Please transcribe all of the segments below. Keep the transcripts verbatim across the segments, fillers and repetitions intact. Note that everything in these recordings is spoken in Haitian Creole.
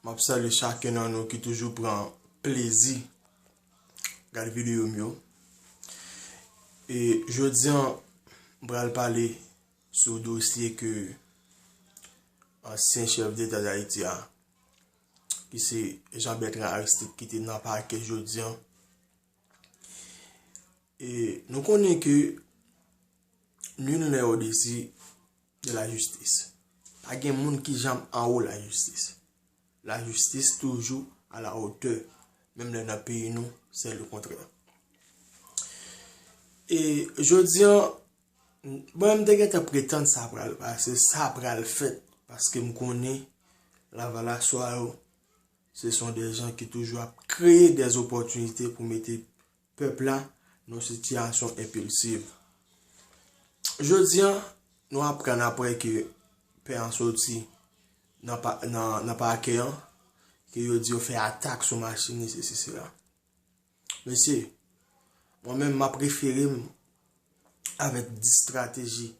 M ap salye chakun nan nou ki toujou pran plezi gad videyo m yo. E jodi a, m pral pale sou dosye ke ansyen chèf deta Dayiti a, ki se Jean Bertrand Aristide, ki te nan pakè jodi a. E nou konnen ke nul n'est au-dessus de la justice. Pa gen moun ki janm anwo lajistis. Lajistis toujou à la hauteur, menm lè nan peyi nou, c'est le contraire. E jodi a, mwen, m te gentan pretann sa pral pase, sa pral fèt, paske m konnen Lavalaswa yo, ce sont des gens qui toujours ap kreye des opportunités pou mete pèp la nan sitiyasyon enpilsiv. Jodi a, nou aprann apre ke pè an soti nan pa, nan, nan pakè an, ke yo di yo fè atak sou machin li, sesi, sela. Mesye, mwen menm, m ap refere m avèk dis strateji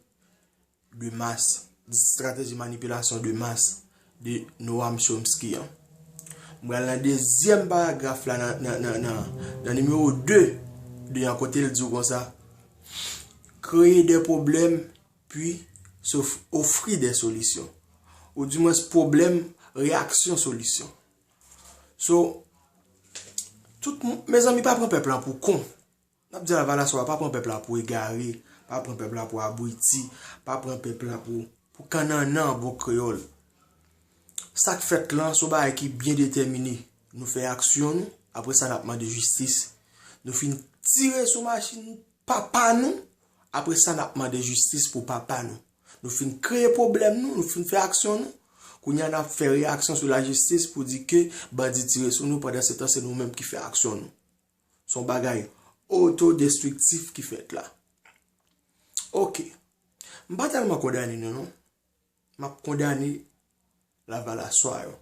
de mas, dis strateji manipilasyon de mas de Noam Chomsky an. M pral nan dezyèm paragraf la, nan, nan, nan, nan, nan nimewo de, de an, kote l di w konsa, créer des problèmes, puis s'off-, offrir des solutions. Ou dimwens pwoblèm, reyaksyon, solisyon. So, tout moun, mezanmi, pa pran pèp la pou kon. N ap di Lavalaswa, pa pran pèp la pou egare, pa pran pèp la pou abwiti, pa pran pèp la pou, pou kannannan an bon kreyòl. Sa k fèt lan, se yon bagay ki byen detèmine. Nou fè aksyon nou, apre sa n ap mande jistis. Nou fin tire sou machin papa nou, apre sa n ap mande jistis pou papa nou. Nou fin kreye pwoblèm nou, nou fin fè aksyon nou. Kounye a n ap fè reyaksyon sou lajistis pou di ke bandi tire sou nou, pandan se tan se nou menm ki fè aksyon nou. Se yon bagay otodestriktif ki fèt la. Oke. M pa tèlman kondane nou, non. M ap kondane Lavalaswa yo.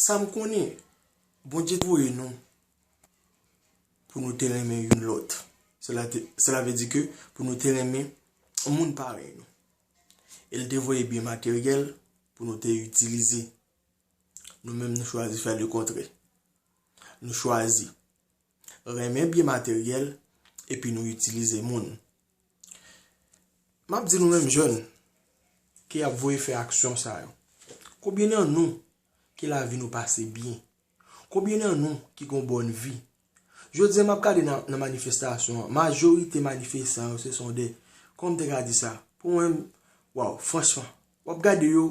Sa m konnen, Bondye te voye nou pou nou te renmen youn lòt. Sela te, sela vle di ke pou nou te renmen moun parèy nou. E l te voye byen materyèl pou nou te itilize. Nou menm, nou chwazi fè lekontrè. Nou chwazi renmen byen materyèl, epi nou itilize moun. M ap di nou menm jèn ki ap voye fè aksyon sa yo. Konbyen nan nou ki lavi nou pase byen? Konbyen nan nou ki gon bòn vi? Jodi a, m ap gade nan, nan manifestasyon an, majorite manifestan yo, se son de, kòman m te ka di sa? Pou mwen, waw, franchman, w ap gade yo,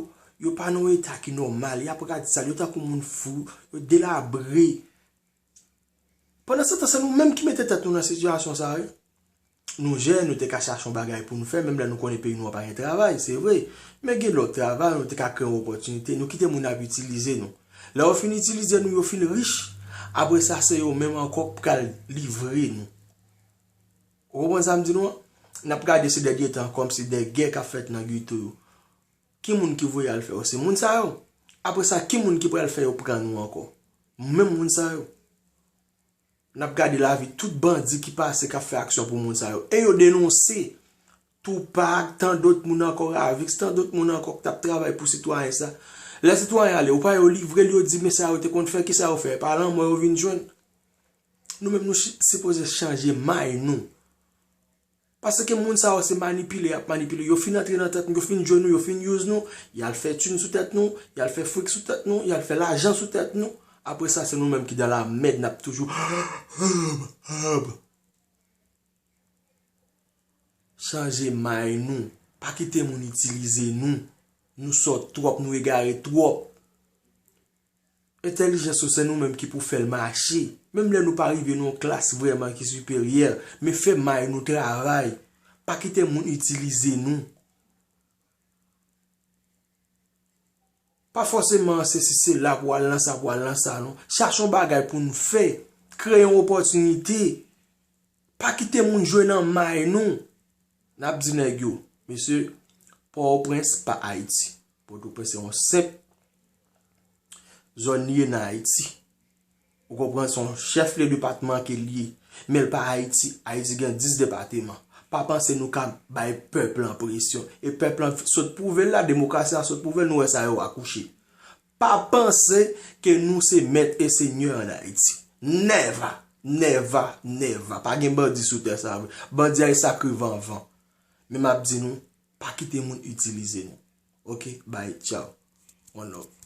yo pa nan yon eta ki nòmal, y ap gade sa, yo tankou moun fou, yo delabre. Pandan se tan, se nou menm ki mete tèt nou nan sitiyasyon sa a, wi. Nou jèn, nou te ka chache yon bagay pou nou fè, menm lè nou konnen peyi nou an pa gen travay, se vre. Men gen lòt travay, nou te ka kreye yon opòtinite, nou kite moun ap itilize nou. Lè yo fin itilize nou, yo fin rich, apre sa, se yo menm ankò k pral livre nou. Ou konprann sa m di nou an? N ap gade se dènye tan, kòmsi de gè k ap fèt nan geto yo. Ki moun ki voye al fè yo? Se moun sa yo. Apre sa, ki moun ki pral fè yo pran nou ankò? Menm moun sa yo. N ap gade lavi tout bandi ki pase, k ap fè aksyon pou moun sa yo. E yo denonse Tupac, tan dòt moun ankò, Ravix, tan dòt moun ankò k t ap travay pou sitwayen sa. Lè sitwayen ale, ou pa yo livre l, yo di, men sa yo te konn fè, ki sa yo fè? Pa lanmò yo vin jwenn. Nou menm, nou chi-, sipoze chanje may nou. Paske moun sa yo se manipile y ap manipile. Yo fin antre nan tèt nou, yo fin jwenn nou, yo fin use nou, y al fè tune sou tèt nou, y al fè frik sou tèt nou, y al fè lajan sou tèt nou. Apre sa, se nou menm ki dans la merde, n ap toujou chanje may nou. Pa kite moun itilize nou. Nou sòt twòp, nou egare twòp. Entèlijans yo, se nou menm ki pou fè l mache. Menm lè nou pa rive nan yon klas vrèman ki siperyè, men fè may nou travay. Pa kite moun itilize nou. Pa fòseman se si se la pou al nan sa, pou al nan sa, non. Chache yon bagay pou nou fè. Kreye yon opòtinite. Pa kite moun jwe nan may nou. N ap di nèg yo, mesye, Pòtoprens pa Ayiti. Pòtoprens se yon senp zòn li ye nan Ayiti. Ou konprann, se yon chèf lye depatman ke li ye. Men l pa Ayiti. Ayiti gen dis depatman. Pa panse nou ka bay pèp lan presyon. E pèp lan sot pwouve l la, demokrasi a sot pwouve l, nou wè sa yo akouche. Pa panse ke nou se mèt e senyè ann Ayiti. Never, never, never. Pa gen bandi sou tè sa vre. Bandi a e sakre vanvan. Men m ap di nou, pa kite moun itilize nou. Ok, bye, tchaw. One love.